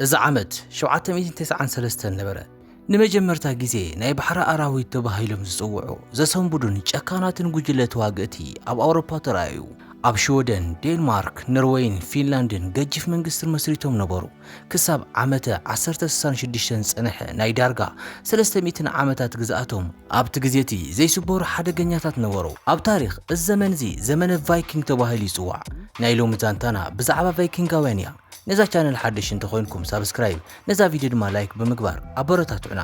እዚ ዓመት ሸውዓተ ሚእትን ተስዓን ሰለስተን ነበረ። ንመጀመርታ ግዜ ናይ ባሕሪ ኣራዊት ተባሂሎም ዝጽውዑ ዘሰንብዱን ጨካናትን ጉጅለ ተዋግእቲ ኣብ ኣውሮፓ ተራእዩ። ኣብ ሽወደን፣ ዴንማርክ፣ ኖርወይን ፊንላንድን ገጂፍ መንግስቲ መስሪቶም ነበሩ። ክሳብ ዓመተ ዓሰርተ ስሳን ሽዱሽተን ዝጸንሐ ናይ ዳርጋ ሰለስተ ሚእትን ዓመታት ግዝኣቶም ኣብቲ ግዜ እቲ ዘይስበሩ ሓደገኛታት ነበሩ። ኣብ ታሪኽ እዚ ዘመን እዚ ዘመነ ቫይኪንግ ተባሂሉ ይጽዋዕ። ናይ ሎሚ ዛንታና ብዛዕባ ቫይኪንጋውያን እያ። ነዛ ቻነል ሓድሽ እንተኾይንኩም ሳብስክራይብ፣ ነዛ ቪድዮ ድማ ላይክ ብምግባር ኣበረታትዑና።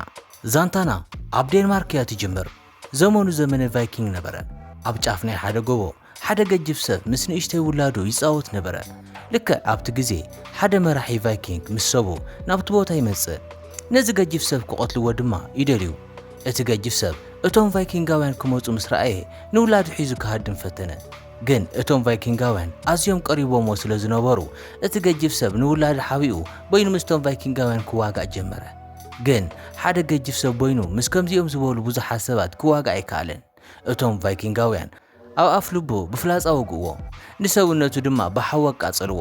ዛንታና ኣብ ዴንማርክ እያ ትጅምር። ዘመኑ ዘመነ ቫይኪንግ ነበረ። ኣብ ጫፍ ናይ ሓደ ጎቦ ሓደ ገጂፍ ሰብ ምስ ንእሽተይ ውላዱ ይጻወት ነበረ። ልክዕ ኣብቲ ግዜ ሓደ መራሒ ቫይኪንግ ምስ ሰቡ ናብቲ ቦታ ይመጽእ። ነዚ ገጂፍ ሰብ ክቐትልዎ ድማ ይደልዩ። እቲ ገጂፍ ሰብ እቶም ቫይኪንጋውያን ክመጹ ምስ ረኣየ ንውላዱ ሒዙ ክሃድም ፈተነ። ግን እቶም ቫይኪንጋውያን ኣዝዮም ቀሪቦምዎ ስለ ዝነበሩ እቲ ገጂፍ ሰብ ንውላዱ ሓቢኡ በይኑ ምስቶም ቫይኪንጋውያን ክዋጋእ ጀመረ። ግን ሓደ ገጂፍ ሰብ በይኑ ምስ ከምዚኦም ዝበሉ ብዙሓት ሰባት ክዋጋእ ኣይከኣለን። እቶም ቫይኪንጋውያን ኣብ ኣፍ ልቡ ብፍላጻ ወግእዎ፣ ንሰውነቱ ድማ ብሓዊ ኣቃጸልዎ።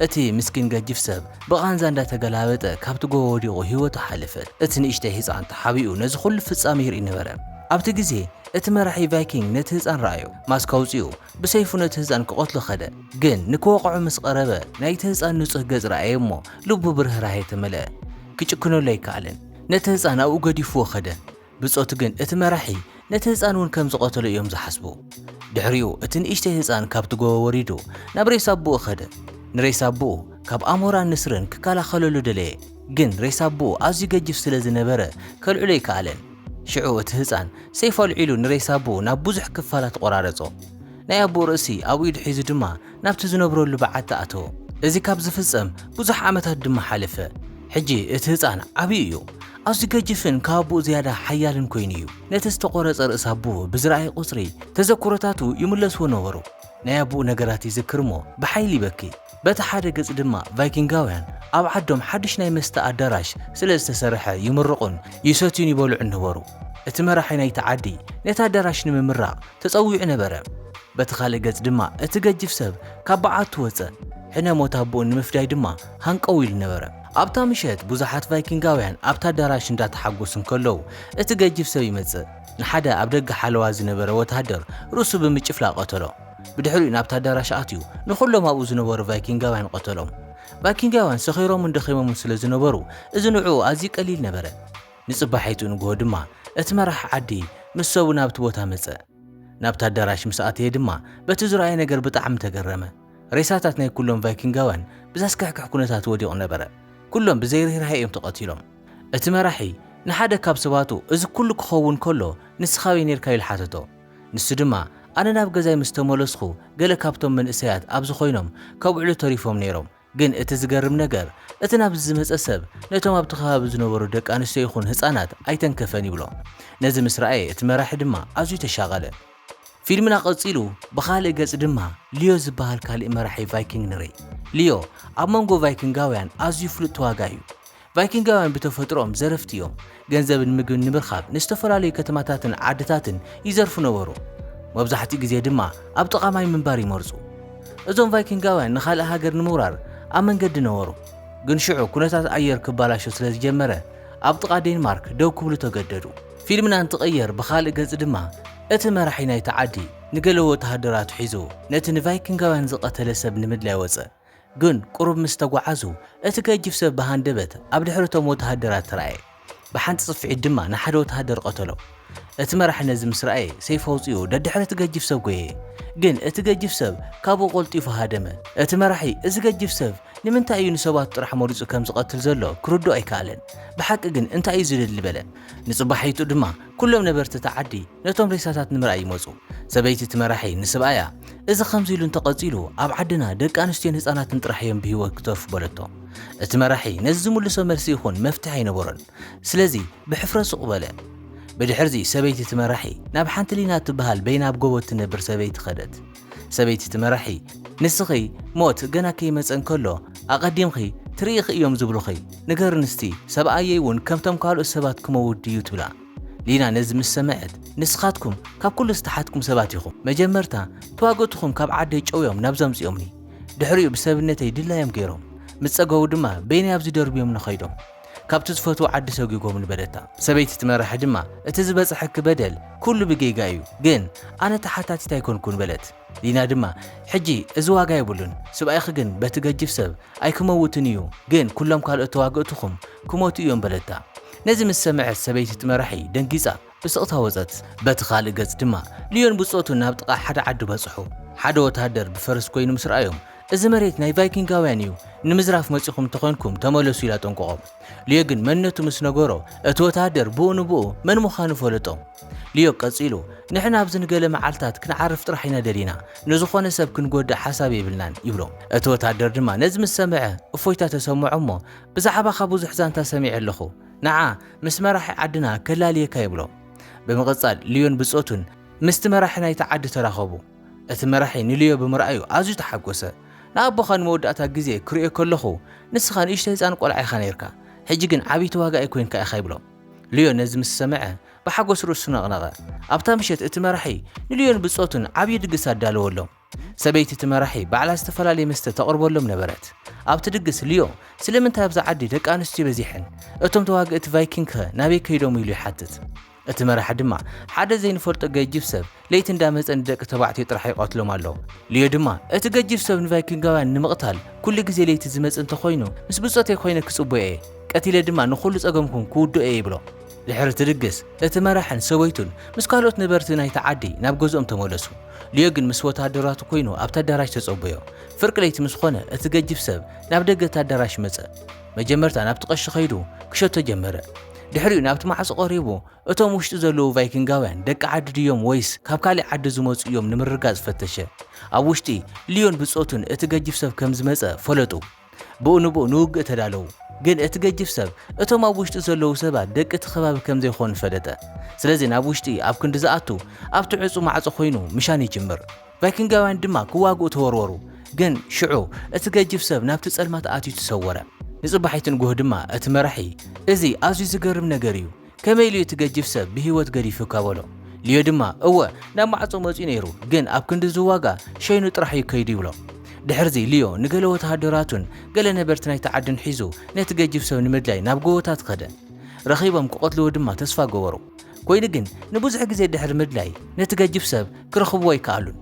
እቲ ምስኪን ገጂፍ ሰብ ብቓንዛ እንዳተገላበጠ ካብቲ ጎቦ ወዲቑ ህይወቱ ሓለፈት። እቲ ንእሽተይ ህጻን ተሓቢኡ ነዚ ኩሉ ፍጻመ ይርኢ ነበረ። ኣብቲ ግዜ እቲ መራሒ ቫይኪንግ ነቲ ህጻን ረኣዮ። ማስክ ኣውጺኡ ብሰይፉ ነቲ ህጻን ክቐትሎ ኸደ። ግን ንክወቕዖ ምስ ቀረበ ናይቲ ህጻን ንጹህ ገጽ ረኣየ እሞ ልቡ ብርህራሄ ተመልአ። ክጭክነሉ ኣይከኣለን። ነቲ ህጻን ኣብኡ ገዲፍዎ ኸደ። ብጾቱ ግን እቲ መራሒ ነቲ ህጻን እውን ከም ዝቐተሎ እዮም ዝሓስቡ። ድሕሪኡ እቲ ንእሽተይ ህጻን ካብቲ ጎቦ ወሪዱ ናብ ሬሳ ኣቦኡ ኸደ። ንሬሳ ኣቦኡ ካብ ኣሞራን ንስርን ክከላኸለሉ ደለየ። ግን ሬሳ ኣቦኡ ኣዝዩ ገጂፍ ስለ ዝነበረ ከልዕሎ ኣይከኣለን። ሽዑ እቲ ህጻን ሰይፉ ኣልዒሉ ንሬሳ ኣቦኡ ናብ ብዙሕ ክፋላት ቆራረጾ። ናይ ኣቦኡ ርእሲ ኣብ ኢዱ ሒዙ ድማ ናብቲ ዝነብረሉ በዓቲ ኣተወ። እዚ ካብ ዝፍጸም ብዙሕ ዓመታት ድማ ሓለፈ። ሕጂ እቲ ህጻን ዓብዩ እዩ። ኣዝዩ ገጂፍን ካብ ኣቦኡ ዝያዳ ሓያልን ኮይኑ እዩ። ነቲ ዝተቖረጸ ርእሲ ኣቦኡ ብዝረኣየ ቁጽሪ ተዘክሮታቱ ይምለስዎ ነበሩ። ናይ ኣቦኡ ነገራት ይዝክር እሞ ብሓይሊ ይበኪ። በቲ ሓደ ገጽ ድማ ቫይኪንጋውያን ኣብ ዓዶም ሓድሽ ናይ መስተ ኣዳራሽ ስለ ዝተሰርሐ ይምርቑን ይሰትዩን ይበልዑን ነበሩ። እቲ መራሒ ናይቲ ዓዲ ነቲ ኣዳራሽ ንምምራቕ ተጸዊዑ ነበረ። በቲ ካልእ ገጽ ድማ እቲ ገጂፍ ሰብ ካብ በዓቱ ወጸ። ሕነ ሞት ኣቦኡ ንምፍዳይ ድማ ሃንቀው ኢሉ ነበረ። ኣብታ ምሸት ብዙሓት ቫይኪንጋውያን ኣብታ ኣዳራሽ እንዳተሓጎሱ እንከለዉ እቲ ገጂፍ ሰብ ይመጽእ። ንሓደ ኣብ ደገ ሓለዋ ዝነበረ ወተሃደር ርእሱ ብምጭፍላ ቀተሎ። ብድሕሪኡ ናብታ ኣዳራሽ ኣትዩ ንኹሎም ኣብኡ ዝነበሩ ቫይኪንጋውያን ቀተሎም። ቫይኪንጋውያን ሰኺሮምን ደኺሞምን ስለ ዝነበሩ እዚ ንዕኡ ኣዝዩ ቀሊል ነበረ። ንጽባሒቱ ንግሆ ድማ እቲ መራሒ ዓዲ ምስ ሰቡ ናብቲ ቦታ መጸ። ናብቲ ኣዳራሽ ምስ ኣተየ ድማ በቲ ዝረኣየ ነገር ብጣዕሚ ተገረመ። ሬሳታት ናይ ኩሎም ቫይኪንጋውያን ብዘስካሕክሕ ኩነታት ወዲቑ ነበረ። ኩሎም ብዘይ ርህራሄ እዮም ተቐቲሎም። እቲ መራሒ ንሓደ ካብ ሰባቱ እዚ ኩሉ ክኸውን ከሎ ንስኻ ኣበይ ኔርካ ኢሉ ሓተቶ። ንሱ ድማ ኣነ ናብ ገዛይ ምስ ተመለስኹ ገለ ካብቶም መንእሰያት ኣብዚ ኮይኖም ከብዕሉ ተሪፎም ነይሮም። ግን እቲ ዝገርም ነገር እቲ ናብዚ ዝመጸ ሰብ ነቶም ኣብቲ ከባቢ ዝነበሩ ደቂ ኣንስትዮ ይኹን ህጻናት ኣይተንከፈን ይብሎ። ነዚ ምስ ረኣየ እቲ መራሒ ድማ ኣዝዩ ተሻቐለ። ፊልምና ቀጺሉ ብኻልእ ገጽ ድማ ሊዮ ዝበሃል ካልእ መራሒ ቫይኪንግ ንርኢ። ሊዮ ኣብ መንጎ ቫይኪንጋውያን ኣዝዩ ፍሉጥ ተዋጋኢ እዩ። ቫይኪንጋውያን ብተፈጥሮኦም ዘረፍቲ እዮም። ገንዘብን ምግብን ንምርኻብ ንዝተፈላለዩ ከተማታትን ዓድታትን ይዘርፉ ነበሩ። መብዛሕትኡ ግዜ ድማ ኣብ ጥቓ ማይ ምንባር ይመርጹ። እዞም ቫይኪንጋውያን ንኻልእ ሃገር ንምውራር ኣብ መንገዲ ነበሩ። ግን ሽዑ ኩነታት ኣየር ክባላሾ ስለ ዝጀመረ ኣብ ጥቓ ዴንማርክ ደው ክብሉ ተገደዱ። ፊልምና እንትቕየር ብኻልእ ገጽ ድማ እቲ መራሒ ናይቲ ዓዲ ንገለ ወተሃደራቱ ሒዙ ነቲ ንቫይኪንጋውያን ዝቐተለ ሰብ ንምድላይ ወጸ። ግን ቁሩብ ምስ ተጓዓዙ እቲ ገጂፍ ሰብ ብሃንደበት ኣብ ድሕሪ እቶም ወተሃደራት ተራእየ። ብሓንቲ ጽፍዒት ድማ ንሓደ ወተሃደር ቀተሎ። እቲ መራሒ ነዚ ምስ ረኣየ ሰይፉ ኣውጺኡ ደድሕሪ እቲ ገጂፍ ሰብ ጎየየ። ግን እቲ ገጂፍ ሰብ ካብኡ ቀልጢፉ ሃደመ። እቲ መራሒ እዚ ገጂፍ ሰብ ንምንታይ እዩ ንሰባት ጥራሕ መሪጹ ከም ዝቐትል ዘሎ ክርድኦ ኣይከኣለን። ብሓቂ ግን እንታይ እዩ ዝደሊ በለ። ንጽባሒቱ ድማ ኩሎም ነበርቲ እቲ ዓዲ ነቶም ሬሳታት ንምርኣይ ይመጹ። ሰበይቲ እቲ መራሒ ንስብኣያ፣ "እዚ ከምዚ ኢሉ እንተቐጺሉ ኣብ ዓድና ደቂ ኣንስትዮን ህጻናትን ጥራሕ እዮም ብህይወት ክተርፉ" በለቶ። እቲ መራሒ ነዚ ዝምልሶ መልሲ ይኹን መፍትሒ ኣይነበሮን። ስለዚ ብሕፍረት ሱቕ በለ። ብድሕርዚ ሰበይቲ እቲ መራሒ ናብ ሓንቲ ሊና እትበሃል በይና ኣብ ጎቦ እትነብር ሰበይቲ ኸደት። ሰበይቲ እቲ መራሒ፣ "ንስኺ ሞት ገና ከይመጸ እንከሎ ኣቐዲምኺ ትርእይኺ እዮም ዝብሉኺ። ንገርኒ እስቲ ሰብኣየይ እውን ከምቶም ካልኦት ሰባት ክመውት ድዩ?" ትብላ። ሊና ነዚ ምስ ሰምዐት፣ "ንስኻትኩም ካብ ኩሉ ዝተሓትኩም ሰባት ኢኹም። መጀመርታ ተዋግእትኹም ካብ ዓደይ ጨውዮም ናብዚ ኣምጺኦምኒ። ድሕሪኡ ብሰብነተይ ድላዮም ገይሮም። ምስ ጸገቡ ድማ በይነይ ኣብዚ ደርብዮም ንኸይዶም፣ ካብቲ ዝፈትዎ ዓዲ ሰጒጎም ንበለታ። ሰበይቲ እቲ መራሒ ድማ እቲ ዝበጽሐኪ በደል ኩሉ ብጌጋ እዩ፣ ግን ኣነ ተሓታቲት ኣይኮንኩን በለት። ሊና ድማ ሕጂ እዚ ዋጋ የብሉን፣ ስብኣይኺ ግን በቲ ገጅፍ ሰብ ኣይክመውትን እዩ፣ ግን ኩሎም ካልኦት ተዋግእትኹም ክሞቱ እዮም በለታ። ነዚ ምስ ሰምዐት ሰበይቲ እቲ መራሒ ደንጊጻ ብስቕታ ወጸት። በቲ ካልእ ገጽ ድማ ልዮን ብጾቱን ናብ ጥቓ ሓደ ዓዲ በጽሑ። ሓደ ወተሃደር ብፈረስ ኮይኑ ምስ ረኣዮም፣ እዚ መሬት ናይ ቫይኪንጋውያን እዩ፣ ንምዝራፍ መጺኹም እንተኾይንኩም ተመለሱ ኢላ ጠንቆቖም። ልዮ ግን መንነቱ ምስ ነገሮ እቲ ወተሃደር ብኡ ንብኡ መን ምዃኑ ፈለጦ። ልዮ ቀጺሉ ንሕና ኣብዚ ንገለ መዓልታት ክንዓርፍ ጥራሕ ኢና ደሊና፣ ንዝኾነ ሰብ ክንጎድእ ሓሳብ የብልናን ይብሎ። እቲ ወተሃደር ድማ ነዚ ምስ ሰምዐ እፎይታ ተሰምዖ እሞ ብዛዕባኻ ብዙሕ ዛንታ ሰሚዐ ኣለኹ፣ ንዓ ምስ መራሒ ዓድና ከላልየካ ይብሎ። ብምቕጻል ልዮን ብጾቱን ምስቲ መራሒ ናይቲ ዓዲ ተራኸቡ። እቲ መራሒ ንልዮ ብምርኣዩ ኣዝዩ ተሓጎሰ። ንኣቦኻ ንመወዳእታ ግዜ ክርእዮ ከለኹ ንስኻ ንእሽቶ ህጻን ቆልዓ ኢኻ ነይርካ፣ ሕጂ ግን ዓብዪ ተዋጋኢ ኮይንካ ኢኻ ይብሎ። ልዮ ነዚ ምስ ሰምዐ ብሓጎስ ርእሱ ነቕነቐ። ኣብታ ምሸት እቲ መራሒ ንልዮን ብጾቱን ዓብዪ ድግስ ኣዳለወሎም። ሰበይቲ እቲ መራሒ ባዕላ ዝተፈላለየ መስተ ተቕርበሎም ነበረት። ኣብቲ ድግስ ልዮ ስለምንታይ ኣብዛ ዓዲ ደቂ ኣንስትዮ በዚሐን፣ እቶም ተዋግእቲ ቫይኪንግኸ ናበይ ከይዶም ኢሉ ይሓትት። እቲ መራሒ ድማ ሓደ ዘይንፈልጦ ገጅፍ ሰብ ለይቲ እንዳመጸ ንደቂ ተባዕትዮ ጥራሕ ይቐትሎም ኣሎ። ልዮ ድማ እቲ ገጅፍ ሰብ ንቫይኪንጋውያን ንምቕታል ኩሉ ግዜ ለይቲ ዝመጽእ እንተኾይኑ ምስ ብጾተይ ኮይነ ክጽቦ እየ፣ ቀቲለ ድማ ንኹሉ ጸገምኩም ክውድኦ እየ ይብሎ። ድሕሪ እቲ ድግስ እቲ መራሕን ሰበይቱን ምስ ካልኦት ነበርቲ ናይቲ ዓዲ ናብ ገዝኦም ተመለሱ። ልዮ ግን ምስ ወተሃደራቱ ኮይኑ ኣብቲ ኣዳራሽ ተጸበዮ። ፍርቂ ለይቲ ምስ ኾነ እቲ ገጅፍ ሰብ ናብ ደገ እቲ ኣዳራሽ መጸ። መጀመርታ ናብቲ ቀሺ ከይዱ ክሸቶ ጀመረ። ድሕሪኡ ናብቲ ማዕጾ ቀሪቡ እቶም ውሽጢ ዘለዉ ቫይኪንጋውያን ደቂ ዓዲ ድዮም ወይስ ካብ ካልእ ዓዲ ዝመጹ እዮም ንምርግጋጽ ፈተሸ። ኣብ ውሽጢ ልዮን ብጾቱን እቲ ገጅፍ ሰብ ከም ዝመጸ ፈለጡ። ብኡ ንብኡ ንውግእ ተዳለዉ። ግን እቲ ገጅፍ ሰብ እቶም ኣብ ውሽጢ ዘለዉ ሰባት ደቂ እቲ ከባቢ ከም ዘይኮኑ ፈለጠ። ስለዚ ናብ ውሽጢ ኣብ ክንዲ ዝኣቱ ኣብቲ ዕጹው ማዕጾ ኮይኑ ምሻን ይጅምር። ቫይኪንጋውያን ድማ ክዋግኡ ተወርወሩ። ግን ሽዑ እቲ ገጅፍ ሰብ ናብቲ ጸልማት ኣትዩ ተሰወረ። ንጽባሒቲ ንግሆ ድማ እቲ መራሒ እዚ ኣዝዩ ዝገርም ነገር እዩ፣ ከመይ ኢሉ እቲ ገጅፍ ሰብ ብህይወት ገዲፉካ በሎ። ልዮ ድማ እወ ናብ ማዕጾ መጺኡ ነይሩ፣ ግን ኣብ ክንዲ ዝዋጋ ሸይኑ ጥራሕ እዩ ከይዱ ይብሎ። ድሕርዚ ልዮ ንገለ ወተሃደራቱን ገለ ነበርቲ ናይቲ ዓድን ሒዙ ነቲ ገጅፍ ሰብ ንምድላይ ናብ ጎቦታት ከደ። ረኺቦም ክቐትልዎ ድማ ተስፋ ገበሩ። ኮይኑ ግን ንብዙሕ ግዜ ድሕሪ ምድላይ ነቲ ገጅፍ ሰብ ክረኽብዎ ኣይከኣሉን።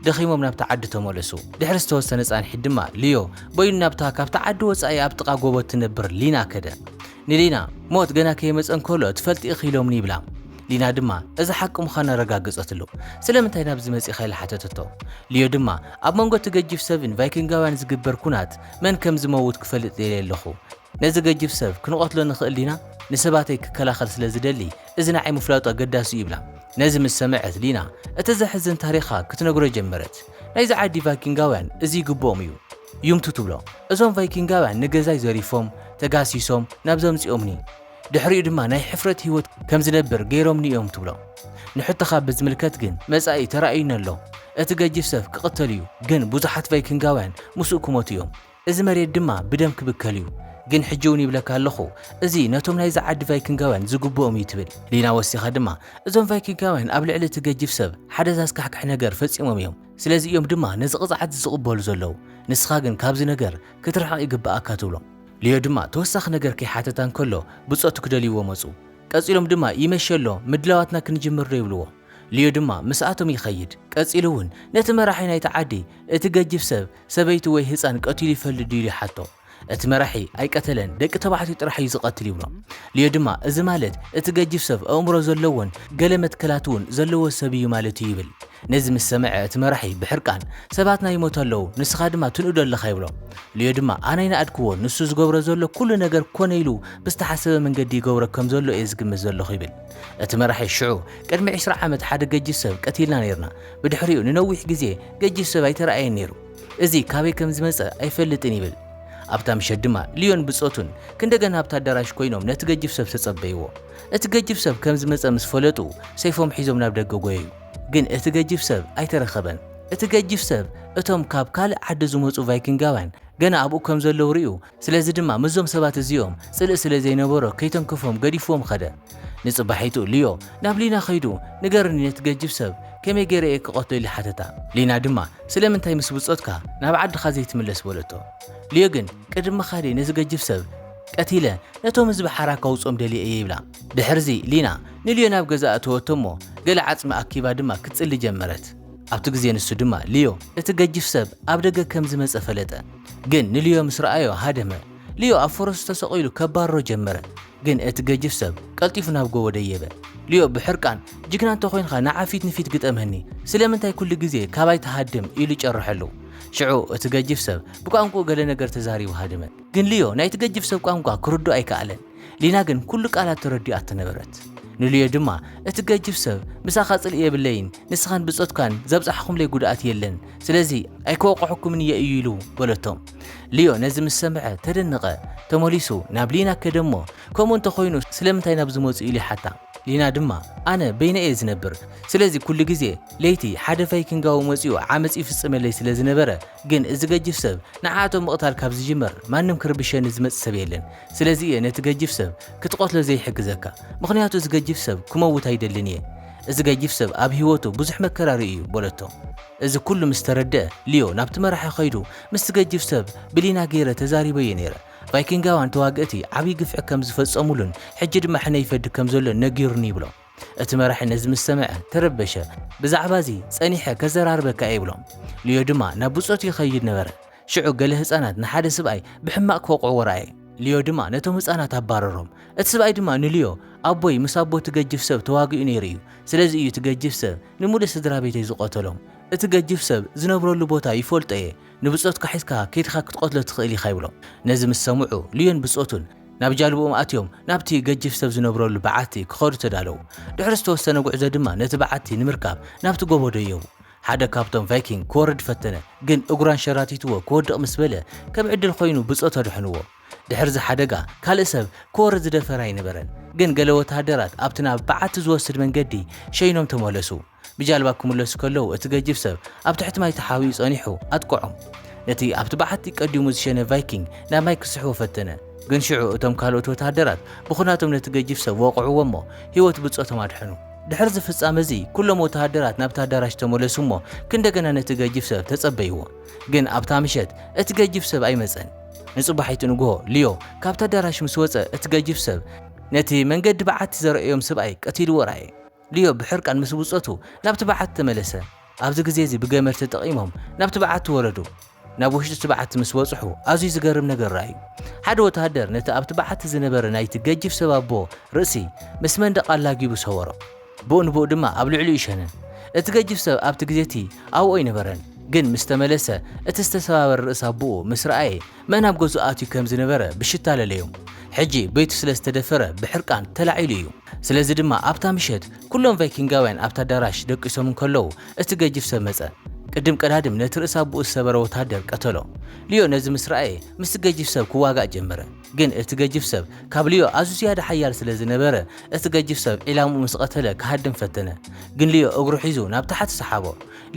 ደኺሞም ናብቲ ዓዲ ተመለሱ። ድሕሪ ዝተወሰነ ጻንሒት ድማ ልዮ በይኑ ናብታ ካብቲ ዓዲ ወጻኢ ኣብ ጥቓ ጎቦ እትነብር ሊና ከደ። ንሊና ሞት ገና ከይመጸ እንከሎ ትፈልጢ ኢኺ ኢሎምኒ ይብላ። ሊና ድማ እዚ ሓቂ ምዃኑ ኣረጋገጸትሉ። ስለምንታይ ናብዚ መጺእኻ ኢላ ሓተተቶ። ልዮ ድማ ኣብ መንጎ እቲ ገጅፍ ሰብን ቫይኪንጋውያን ዝግበር ኩናት መን ከም ዝመውት ክፈልጥ ደልየ ኣለኹ። ነዚ ገጅፍ ሰብ ክንቐትሎ ንኽእል ዲና? ንሰባተይ ክከላኸል ስለ ዝደሊ እዚ ንዓይ ምፍላጡ ኣገዳሲ እዩ ይብላ። ነዚ ምስ ሰምዐት ሊና እቲ ዘሕዝን ታሪኻ ክትነግሮ ጀመረት። ናይዚ ዓዲ ቫይኪንጋውያን እዚ ይግብኦም እዩ። ዩምቱ ትብሎ። እዞም ቫይኪንጋውያን ንገዛይ ዘሪፎም፣ ተጋሲሶም፣ ናብ ዘምጺኦምኒ። ድሕሪኡ ድማ ናይ ሕፍረት ህይወት ከም ዝነብር ገይሮምኒ እዮም ትብሎ። ንሕቶኻ ብዝምልከት ግን መጻኢ ተራእዩኒ ኣሎ። እቲ ገጅፍ ሰብ ክቕተል እዩ፣ ግን ብዙሓት ቫይኪንጋውያን ምስኡ ክሞቱ እዮም። እዚ መሬት ድማ ብደም ክብከል እዩ። ግን ሕጂ እውን ይብለካ ኣለኹ፣ እዚ ነቶም ናይዚ ዓዲ ቫይኪንጋውያን ዝግብኦም እዩ ትብል። ሊና ወሲኻ ድማ እዞም ቫይኪንጋውያን ኣብ ልዕሊ እቲ ገጅፍ ሰብ ሓደ ዘስካሕክሕ ነገር ፈጺሞም እዮም። ስለዚ እዮም ድማ ነዚ ቅጽዓት ዝቕበሉ ዘለዉ። ንስኻ ግን ካብዚ ነገር ክትርሕቕ ይግብኣካ ትብሎ። ልዮ ድማ ተወሳኺ ነገር ከይሓተታ እንከሎ ብጾቱ ክደልይዎ መጹ። ቀጺሎም ድማ ይመሸ ኣሎ፣ ምድላዋትና ክንጅምር ዶ ይብልዎ። ልዮ ድማ ምስኣቶም ይኸይድ። ቀጺሉ እውን ነቲ መራሒ ናይቲ ዓዲ እቲ ገጅፍ ሰብ ሰበይቲ ወይ ህጻን ቀቲሉ ይፈልጥ ድዩ ኢሉ ይሓቶ። እቲ መራሒ ኣይቀተለን፣ ደቂ ተባዕትዮ ጥራሕ እዩ ዝቐትል ይብሎ። ልዮ ድማ እዚ ማለት እቲ ገጅፍ ሰብ ኣእምሮ ዘለዎን ገለ መትከላት እውን ዘለዎ ሰብ እዩ ማለት እዩ ይብል። ነዚ ምስ ሰምዐ እቲ መራሒ ብሕርቃን ሰባትና ይሞቱ ኣለዉ፣ ንስኻ ድማ ትንእዶ ኣለኻ ይብሎ። ልዮ ድማ ኣነ ኣይነኣድክዎ፣ ንሱ ዝገብሮ ዘሎ ኩሉ ነገር ኮነ ኢሉ ብዝተሓሰበ መንገዲ ይገብሮ ከም ዘሎ እየ ዝግምት ዘለኹ ይብል። እቲ መራሒ ሽዑ ቅድሚ ዕስራ ዓመት ሓደ ገጅፍ ሰብ ቀቲልና ነይርና፣ ብድሕሪኡ ንነዊሕ ግዜ ገጅፍ ሰብ ኣይተረኣየን ነይሩ። እዚ ካበይ ከም ዝመጸ ኣይፈልጥን ይብል። ኣብታ ምሸት ድማ ልዮን ብጾቱን ክንደገና ኣብታ ኣዳራሽ ኮይኖም ነቲ ገጅፍ ሰብ ተጸበይዎ። እቲ ገጅፍ ሰብ ከም ዝመጸ ምስ ፈለጡ ሰይፎም ሒዞም ናብ ደገ ጎየዩ። ግን እቲ ገጅፍ ሰብ ኣይተረኸበን። እቲ ገጅፍ ሰብ እቶም ካብ ካልእ ዓዲ ዝመጹ ቫይኪንጋውያን ገና ኣብኡ ከም ዘለዉ ርእዩ፣ ስለዚ ድማ ምስዞም ሰባት እዚኦም ጽልኢ ስለ ዘይነበሮ ከይተንከፎም ገዲፍዎም ኸደ። ንጽባሒቱ ልዮ ናብ ሊና ኸይዱ ንገርኒ ነቲ ገጅፍ ሰብ ከመይ ገይረ እየ ክቐትሎ ኢሉ ሓተታ። ሊና ድማ ስለምንታይ ምስ ብጾትካ ናብ ዓድኻ ዘይትምለስ በለቶ። ሊዮ ግን ቅድሚ ምኻደይ ነዚ ገጅፍ ሰብ ቀቲለ ነቶም ህዝቢ ሓራ ከውጾም ደልየ እየ ይብላ። ድሕርዚ ሊና ንልዮ ናብ ገዛ ኣእተወቶ እሞ ገለ ዓጽሚ ኣኪባ ድማ ክትጽሊ ጀመረት። ኣብቲ ግዜ ንሱ ድማ ሊዮ እቲ ገጅፍ ሰብ ኣብ ደገ ከም ዝመጸ ፈለጠ። ግን ንልዮ ምስ ረኣዮ ሃደመ። ሊዮ ኣብ ፈረሱ ተሰቒሉ ከባርሮ ጀመረ። ግን እቲ ገጅፍ ሰብ ቀልጢፉ ናብ ጎቦ ደየበ። ሊዮ ብሕርቃን ጅግና እንተኾይንኻ ንዓ ፊት ንፊት ግጠመኒ፣ ስለምንታይ ኩሉ ግዜ ካባይ ትሃድም ኢሉ ጨርሐሉ። ሽዑ እቲ ገጅፍ ሰብ ብቋንቋኡ ገለ ነገር ተዛሪቡ ሃደመ። ግን ሊዮ ናይቲ ገጅፍ ሰብ ቋንቋ ክርድኦ ኣይከኣለን። ሊና ግን ኩሉ ቃላት ተረዲኣቶ ነበረት። ንልዮ ድማ እቲ ገጅፍ ሰብ ምሳኻ ጽልኢ የብለይን፣ ንስኻን ብጾትካን ዘብጻሕኹምለይ ጉድኣት የለን፣ ስለዚ ኣይከወቕዐኩምን እየ እዩ ኢሉ በለቶ። ሊዮ ነዚ ምስ ሰምዐ ተደነቐ። ተመሊሱ ናብ ሊና ከደ እሞ ከምኡ እንተኾይኑ ስለምንታይ ናብ ዝመጹ ኢሉ ይሓታ። ሊና ድማ ኣነ በይነ እየ ዝነብር፣ ስለዚ ኩሉ ግዜ ለይቲ ሓደ ቫይኪንጋዊ መጺኡ ዓመጽ ይፍጽመለይ ስለ ዝነበረ፣ ግን እዚ ገጅፍ ሰብ ንዓኣቶም ምቕታል ካብ ዝጅመር ማንም ክርብሸኒ ዝመጽእ ሰብ የለን። ስለዚ እየ ነቲ ገጅፍ ሰብ ክትቐትሎ ዘይሕግዘካ፣ ምኽንያቱ እዚ ገጅፍ ሰብ ክመውት ኣይደልን እየ። እዚ ገጅፍ ሰብ ኣብ ህይወቱ ብዙሕ መከራ ርእዩ እዩ በለቶ። እዚ ኩሉ ምስ ተረድአ ሊዮ ናብቲ መራሒ ኸይዱ ምስቲ ገጅፍ ሰብ ብሊና ገይረ ተዛሪበዮ ነይረ። ቫይኪንጋውያን ተዋግእቲ ዓብዪ ግፍዒ ከም ዝፈጸሙሉን ሕጂ ድማ ሕነ ይፈዲ ከም ዘሎ ነጊሩኒ ይብሎ። እቲ መራሒ ነዚ ምስ ሰምዐ ተረበሸ። ብዛዕባ እዚ ጸኒሐ ከዘራርበካ እየ ይብሎ። ሊዮ ድማ ናብ ብጾቱ ይኸይድ ነበረ። ሽዑ ገለ ህጻናት ንሓደ ስብኣይ ብሕማቕ ክወቕዕዎ ረኣየ። ሊዮ ድማ ነቶም ህጻናት ኣባረሮም። እቲ ስብኣይ ድማ ንሊዮ ኣቦይ ምስ ኣቦ እቲ ገጅፍ ሰብ ተዋጊኡ ነይሩ እዩ፣ ስለዚ እዩ እቲ ገጅፍ ሰብ ንምሉእ ስድራ ቤተይ ዝቐተሎም። እቲ ገጅፍ ሰብ ዝነብረሉ ቦታ ይፈልጦ እየ፣ ንብጾትካ ሒዝካ ከይድካ ክትቐትሎ ትኽእል ኢኻ ይብሎ። ነዚ ምስ ሰምዑ ሊዮን ብጾቱን ናብ ጃልብኦም ኣትዮም ናብቲ ገጅፍ ሰብ ዝነብረሉ በዓቲ ክኸዱ ተዳለዉ። ድሕሪ ዝተወሰነ ጉዕዞ ድማ ነቲ በዓቲ ንምርካብ ናብቲ ጎቦ ደየቡ። ሓደ ካብቶም ቫይኪንግ ክወርድ ፈተነ፣ ግን እግሩ ኣንሸራቲትዎ ክወድቕ ምስ በለ ከም ዕድል ኮይኑ ብጾቱ ኣድሐንዎ። ድሕሪ እዚ ሓደጋ ካልእ ሰብ ክወርድ ዝደፈረ ኣይነበረን፣ ግን ገለ ወተሃደራት ኣብቲ ናብ በዓቲ ዝወስድ መንገዲ ሸይኖም ተመለሱ። ብጃልባ ክምለሱ ከለዉ እቲ ገጅፍ ሰብ ኣብ ትሕቲ ማይ ተሓቢኡ ጸኒሑ ኣጥቅዖም። ነቲ ኣብቲ በዓቲ ቀዲሙ ዝሸነ ቫይኪንግ ናብ ማይ ክስሕቦ ፈተነ፣ ግን ሽዑ እቶም ካልኦት ወተሃደራት ብኹናቶም ነቲ ገጅፍ ሰብ ወቕዕዎ እሞ ህይወት ብጾቶም ኣድሐኑ። ድሕሪ እዚ ፍጻመ እዚ ኩሎም ወተሃደራት ናብቲ ኣዳራሽ ተመለሱ እሞ ክንደገና ነቲ ገጅፍ ሰብ ተጸበይዎ። ግን ኣብታ ምሸት እቲ ገጅፍ ሰብ ኣይመጸን። ንጽባሒቱ ንግሆ ሊዮ ካብቲ ኣዳራሽ ምስ ወጸ እቲ ገጅፍ ሰብ ነቲ መንገዲ በዓቲ ዘርእዮም ሰብኣይ ቀቲልዎ ረኣየ። ሊዮ ብሕርቃን ምስ ብጾቱ ናብቲ በዓቲ ተመለሰ። ኣብዚ ግዜ እዚ ብገመድ ተጠቒሞም ናብቲ በዓቲ ወረዱ። ናብ ውሽጢ እቲ በዓቲ ምስ በጽሑ ኣዝዩ ዝገርም ነገር ረኣዩ። ሓደ ወተሃደር ነቲ ኣብቲ በዓቲ ዝነበረ ናይቲ ገጅፍ ሰብ ኣቦ ርእሲ ምስ መንደቕ ኣላጊቡ ሰወሮ። ብኡ ንብኡ ድማ ኣብ ልዕሊኡ ሸነ። እቲ ገጅፍ ሰብ ኣብቲ ግዜ እቲ ኣብኡ ኣይነበረን፣ ግን ምስ ተመለሰ እቲ ዝተሰባበረ ርእሲ ኣቦኡ ምስ ረኣየ መን ኣብ ገዝኡ ኣትዩ ከም ዝነበረ ብሽታ ለለዮም። ሕጂ ቤቱ ስለ ዝተደፈረ ብሕርቃን ተላዒሉ እዩ። ስለዚ ድማ ኣብታ ምሸት ኩሎም ቫይኪንጋውያን ኣብታ ኣዳራሽ ደቂሶም እንከለዉ እቲ ገጅፍ ሰብ መጸ። ቅድም ቀዳድም ነቲ ርእሲ ኣቦኡ ዝሰበረ ወታደር ቀተሎ። ሊዮ ነዚ ምስ ረኣየ ምስቲ ገጅፍ ሰብ ክዋጋእ ጀመረ። ግን እቲ ገጅፍ ሰብ ካብ ሊዮ ኣዝዩ ዝያዳ ሓያል ስለ ዝነበረ እቲ ገጅፍ ሰብ ዒላምኡ ምስ ቐተለ ክሃድም ፈተነ። ግን ሊዮ እግሩ ሒዙ ናብ ታሕቲ ሰሓቦ።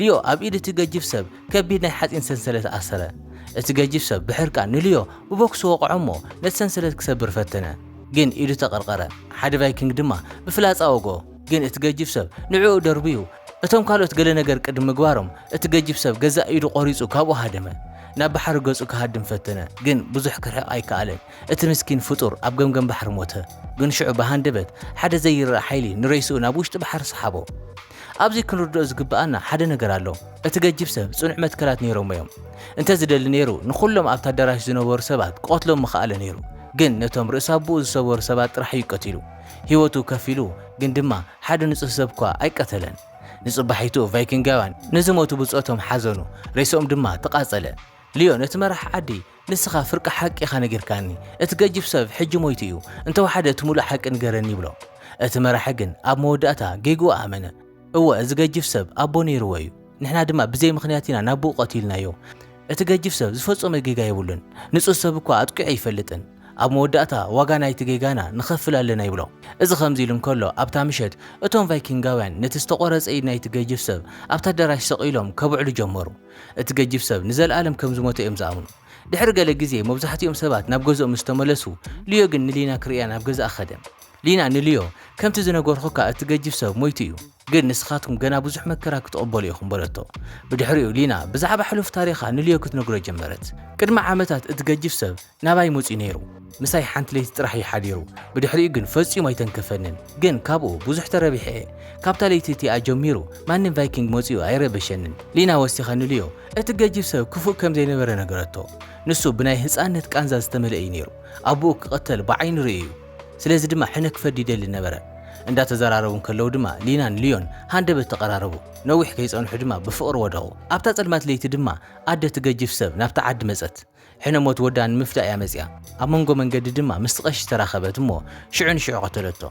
ሊዮ ኣብ ኢድ እቲ ገጅፍ ሰብ ከቢድ ናይ ሓጺን ሰንሰለት ኣሰረ። እቲ ገጅፍ ሰብ ብሕርቃን ንልዮ ብቦክስ ወቕዖ እሞ ነቲ ሰንሰለት ክሰብር ፈተነ። ግን ኢዱ ተቐርቐረ። ሓደ ቫይኪንግ ድማ ብፍላጻ ወግኦ። ግን እቲ ገጅፍ ሰብ ንዕኡ ደርብዩ እቶም ካልኦት ገለ ነገር ቅድሚ ምግባሮም እቲ ገጅፍ ሰብ ገዛእ ኢዱ ቆሪጹ ካብኡ ሃደመ። ናብ ባሕሪ ገጹ ክሃድም ፈተነ፣ ግን ብዙሕ ክርሕቕ ኣይከኣለን። እቲ ምስኪን ፍጡር ኣብ ገምገም ባሕሪ ሞተ። ግን ሽዑ ብሃንደበት ሓደ ዘይረኣ ሓይሊ ንሬስኡ ናብ ውሽጢ ባሕሪ ሰሓቦ። ኣብዚ ክንርድኦ ዝግብኣና ሓደ ነገር ኣሎ። እቲ ገጅፍ ሰብ ጽኑዕ መትከላት ነይሮሞ እዮም። እንተ ዝደሊ ነይሩ ንኹሎም ኣብቲ ኣዳራሽ ዝነበሩ ሰባት ክቐትሎም ምኸኣለ ነይሩ። ግን ነቶም ርእሲ ኣቦኡ ዝሰበሩ ሰባት ጥራሕ እዩ ቀቲሉ። ህይወቱ ከፊሉ ግን ድማ ሓደ ንጹህ ሰብ እኳ ኣይቀተለን። ንጽባሒቱ ቫይኪንጋውያን ንዝሞቱ ብጾቶም ሓዘኑ፣ ሬስኦም ድማ ተቓጸለ። ሊዮ ነቲ መራሒ ዓዲ ንስኻ ፍርቂ ሓቂ ኢኻ ነጊርካኒ፣ እቲ ገጅፍ ሰብ ሕጂ ሞይቱ እዩ፣ እንተወሓደ እቲ ሙሉእ ሓቂ ንገረኒ ይብሎ። እቲ መራሒ ግን ኣብ መወዳእታ ጌግኡ ኣመነ። እወ እዚ ገጅፍ ሰብ ኣቦ ነይርዎ እዩ፣ ንሕና ድማ ብዘይ ምኽንያት ኢና ናብኡ ቀቲልናዮ። እቲ ገጅፍ ሰብ ዝፈጸሞ ጌጋ የብሉን፣ ንጹህ ሰብ እኳ ኣጥቂዑ ኣይፈልጥን። ኣብ መወዳእታ ዋጋ ናይቲ ጌጋና ንኸፍል ኣለና ይብሎ። እዚ ከምዚ ኢሉ እንከሎ ኣብታ ምሸት እቶም ቫይኪንጋውያን ነቲ ዝተቖረጸ ኢድ ናይቲ ገጅፍ ሰብ ኣብቲ ኣዳራሽ ሰቒሎም ከብዕሉ ጀመሩ። እቲ ገጅፍ ሰብ ንዘለኣለም ከም ዝሞተ እዮም ዝኣምኑ። ድሕሪ ገለ ግዜ መብዛሕትኦም ሰባት ናብ ገዝኦም ምስ ተመለሱ ሊዮ ግን ንሊና ክርእያ ናብ ገዛኣ ከደ። ሊና ንልዮ፣ "ከምቲ ዝነገርኩካ እቲ ገጅፍ ሰብ ሞይቱ እዩ፣ ግን ንስኻትኩም ገና ብዙሕ መከራ ክትቕበሉ ኢኹም" በለቶ። ብድሕሪኡ ሊና ብዛዕባ ሕሉፍ ታሪኻ ንልዮ ክትነግሮ ጀመረት። "ቅድሚ ዓመታት እቲ ገጅፍ ሰብ ናባይ መጺኡ ነይሩ። ምሳይ ሓንቲ ለይቲ ጥራሕ እዩ ሓዲሩ። ብድሕሪኡ ግን ፈጺሙ ኣይተንከፈንን። ግን ካብኡ ብዙሕ ተረቢሐ እየ። ካብታ ለይቲ እቲኣ ጀሚሩ ማንም ቫይኪንግ መጺኡ ኣይረበሸንን።" ሊና ወሲኻ ንልዮ እቲ ገጅፍ ሰብ ክፉእ ከም ዘይነበረ ነገረቶ። "ንሱ ብናይ ህጻንነት ቃንዛ ዝተመልአ እዩ ነይሩ። ኣቦኡ ክቐተል ብዓይኑ ርእዩ እዩ። ስለዚ ድማ ሕነ ክፈዲ ይደሊ ነበረ።" እንዳተዘራረቡ እንከለዉ ድማ ሊናን ልዮን ሃንደበት ተቐራረቡ። ነዊሕ ከይጸንሑ ድማ ብፍቕሪ ወደቑ። ኣብታ ጸልማት ለይቲ ድማ ኣደ እቲ ገጅፍ ሰብ ናብታ ዓዲ መጸት። ሕነ ሞት ወዳ ንምፍዳእ እያ መጺኣ። ኣብ መንጎ መንገዲ ድማ ምስቲ ቀሺ ተራኸበት እሞ ሽዑ ንሽዑ ቀተለቶ።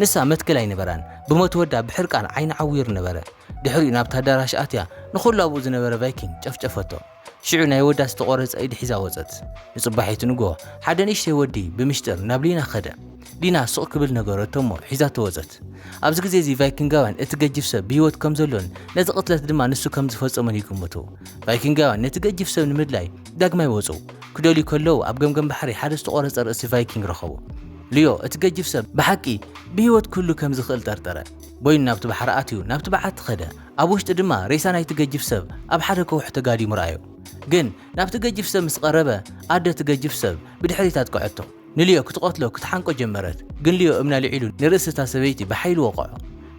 ንሳ መትከል ኣይነበራን። ብሞት ወዳ ብሕርቃን ዓይኒ ዓዊሩ ነበረ። ድሕሪኡ ናብታ ኣዳራሽ ኣትያ ንኹሉ ኣብኡ ዝነበረ ቫይኪንግ ጨፍጨፈቶ። ሽዑ ናይ ወዳ ዝተቖረጸ ኢድ ሒዛ ወጸት። ንጽባሒቱ ንግሆ ሓደ ንእሽተይ ወዲ ብምሽጥር ናብ ሊና ከደ። ሊና ስቕ ክብል ነገረቶ እሞ ሒዛቶ ወጸት። ኣብዚ ግዜ እዚ ቫይኪንጋውያን እቲ ገጅፍ ሰብ ብህይወት ከም ዘሎን ነዚ ቅትለት ድማ ንሱ ከም ዝፈጸሞን ይግምቱ። ቫይኪንጋውያን ነቲ ገጅፍ ሰብ ንምድላይ ዳግማይ ወጹ። ክደልዩ ከለዉ ኣብ ገምገም ባሕሪ ሓደ ዝተቖረጸ ርእሲ ቫይኪንግ ረኸቡ። ልዮ እቲ ገጅፍ ሰብ ብሓቂ ብህይወት ክህሉ ከም ዝኽእል ጠርጠረ። በይኑ ናብቲ ባሕሪ ኣትዩ ናብቲ በዓቲ ኸደ። ኣብ ውሽጢ ድማ ሬሳ ናይቲ ገጅፍ ሰብ ኣብ ሓደ ከውሒ ተጋዲሙ ረኣዮ። ግን ናብቲ ገጅፍ ሰብ ምስ ቀረበ ኣደ እቲ ገጅፍ ሰብ ብድሕሪት ኣጥቅዐቶ። ንልዮ ክትቐትሎ ክትሓንቆ ጀመረት፣ ግን ልዮ እምና ልዒሉ ንርእሲ እታ ሰበይቲ ብሓይሊ ወቕዖ።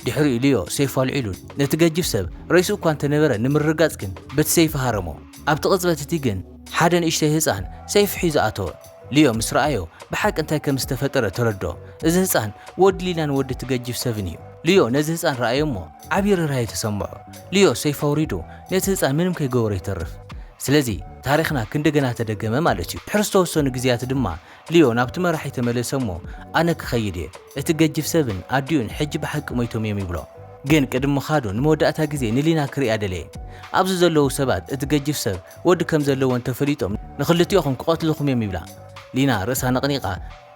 ድሕሪኡ ልዮ ሰይፉ ኣልዒሉ ነቲ ገጅፍ ሰብ ሬስኡ እኳ እንተነበረ ንምርግጋጽ ግን በቲ ሰይፊ ሃረሞ። ኣብቲ ቅጽበት እቲ ግን ሓደ ንእሽተይ ህጻን ሰይፊ ሒዙ ኣተወ። ልዮ ምስ ረኣዮ ብሓቂ እንታይ ከም ዝተፈጠረ ተረድኦ። እዚ ህጻን ወዲ ሊናን ወዲ እቲ ገጅፍ ሰብን እዩ። ልዮ ነዚ ህጻን ረኣዮ እሞ ዓብዪ ርህራሄ ተሰምዖ። ልዮ ሰይፉ ኣውሪዱ ነቲ ህጻን ምንም ከይገበሮ ይተርፍ። ስለዚ ታሪኽና ክንደገና ተደገመ ማለት እዩ። ድሕሪ ዝተወሰኑ ግዜያት ድማ ልዮ ናብቲ መራሒ ተመለሰ እሞ ኣነ ክኸይድ እየ፣ እቲ ገጅፍ ሰብን ኣዲኡን ሕጂ ብሓቂ ሞይቶም እዮም ይብሎ። ግን ቅድሚ ምኻዱ ንመወዳእታ ግዜ ንሊና ክርእያ ደለየ። ኣብዚ ዘለዉ ሰባት እቲ ገጅፍ ሰብ ወዲ ከም ዘለዎ እንተፈሊጦም ንኽልቲኦኹም ክቐትልኹም እዮም ይብላ። ሊና ርእሳ ነቕኒቓ፣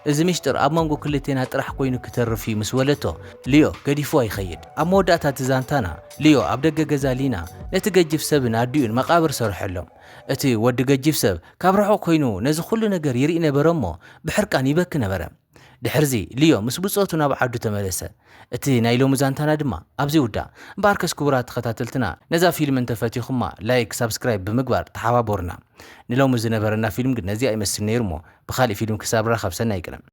"እዚ ምሽጥር ኣብ መንጎ ክልቴና ጥራሕ ኮይኑ ክተርፍ እዩ" ምስ በለቶ ልዮ ገዲፍዋ ይኸይድ። ኣብ መወዳእታ እቲ ዛንታና ልዮ ኣብ ደገ ገዛ ሊና ነቲ ገጅፍ ሰብን ኣዲኡን መቓብር ሰርሐሎም። እቲ ወዲ ገጅፍ ሰብ ካብ ርሑቕ ኮይኑ ነዚ ኩሉ ነገር ይርኢ ነበረ እሞ ብሕርቃን ይበኪ ነበረ። ድሕርዚ ልዮ ምስ ብጾቱ ናብ ዓዱ ተመለሰ። እቲ ናይ ሎሚ ዛንታና ድማ ኣብዚ ይውዳእ። እምበኣርከስ ክቡራት ተኸታተልትና ነዛ ፊልም እንተፈቲኹማ ላይክ፣ ሳብስክራይብ ብምግባር ተሓባበሩና። ንሎሚ ዝነበረና ፊልም ግን ነዚኣ ይመስል ነይሩ እሞ ብኻሊእ ፊልም ክሳብ ራኸብ ሰናይ ቀለም።